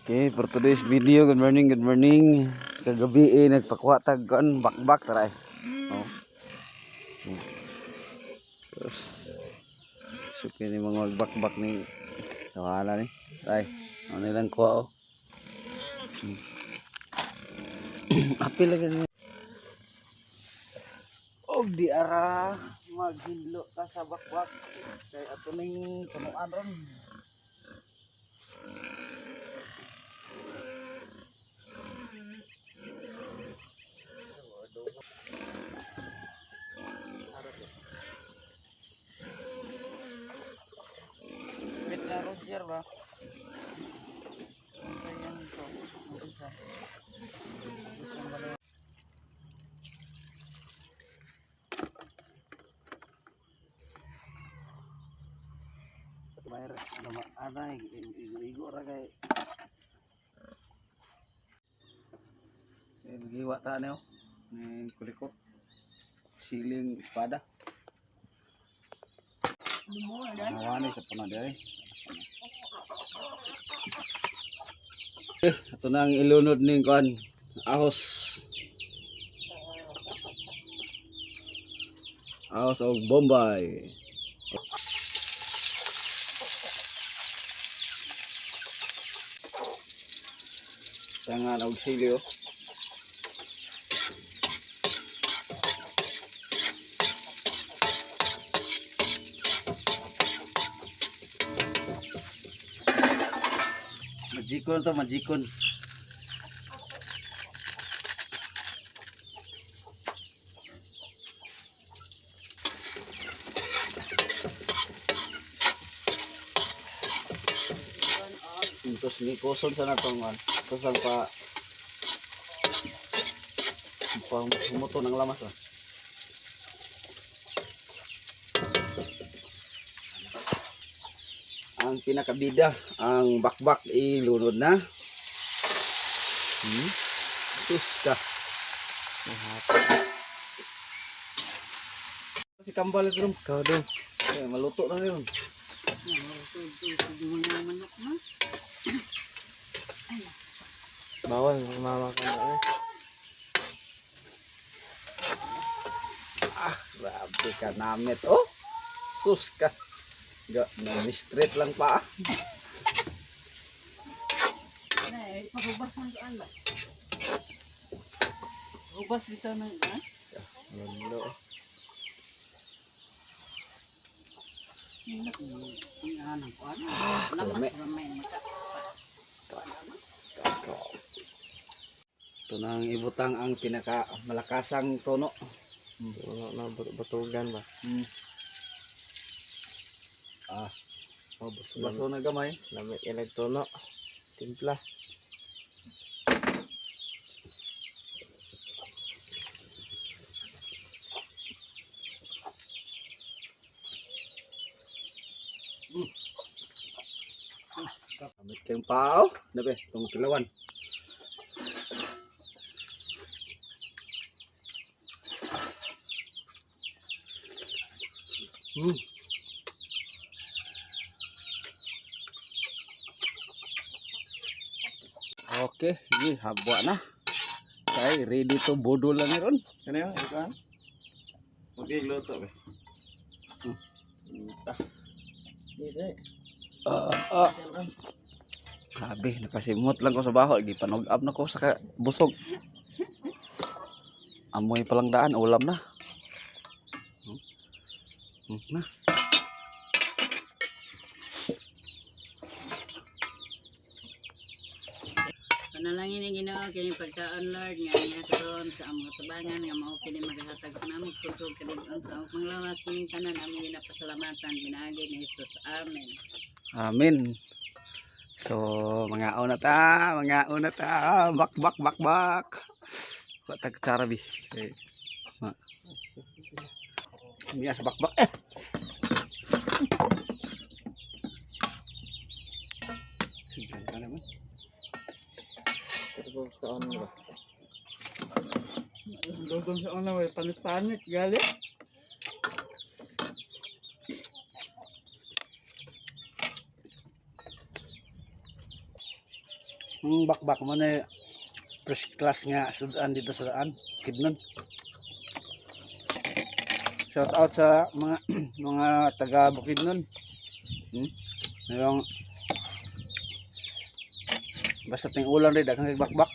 Okay, for today's video, good morning, good morning. Kagabi eh, nagpakuha tag kuan, bakbak tara eh. Oh. Sus. So kini mga bakbak ni Tawala ni. Tay, ano nilang kuha oh. Apil lagi ni. Og di ara maghinlo ka sa bakbak kay ato ning punuan ron. Wait na Roger ba? Ayan to. Ang isa. Isang dalawa. Bayar, ano, ana, igo-igo ra kay. Eh, giwa ta niyo. Ni kulikot. Siling espada. Hawa ni sa puno diri. Eh, ato na ang ilunod ning kuan. Ahos. Ahos og Bombay. Tangan og sili oh. Majikon to, majikon. Intos ni kuson sa natong an. Tos ang pa pa humuto ng lamas ah. Ang pinakabida, ang bakbak ilunod na. Sus ka. Si kambal ito rin. Kado. Eh, maluto na yun. Bawal, mama ka na eh. Ah, grabe ka namit. Oh, sus ka. Ga, na-mistreat lang pa ah. Pahubas man saan ba? Hubas bitaw ng ha? Mundo eh. Ang anang kuan. Kalami. Lamas ramay maka. Ito na ang ibutang ang pinaka malakasang tono. Wala na, batugan ba? Ah, oh, baso na gamay. Lamit elektrono. Timpla. Gamit kayong pao. Nabe, itong tilawan. Okay, ini habwa na. Kay ready to bodol na ni ron. Ano yun? Ikaw? Magigluto ba? Dito eh. Ah, ah. Grabe, napasimot lang ko sa baho. Gipanog-up na ko sa busog. Amoy palang daan, ulam na. Na. Panalangin ni Ginoo kini pagkaon Lord nga niya karon sa among tabangan nga mao kini magahatag namo kusog kalig-on sa among panglawas kining tanan among ginapasalamatan pinaagi ni Jesus. Amen. Amen. So, mga una ta, mga una ta. Bak, bak, bak, bak. Patag tsarabi. Eh, ma. Miyas bak, bak. Eh. Sige ka naman. Pero saan ba? Dugong sa una way panik-panik gali. Ang bakbak mo na first class nga sudan dito sa daan. Bukidnon. Shout out sa mga mga taga Bukidnon. Yung basta ting ulan rin daghang kay bakbak.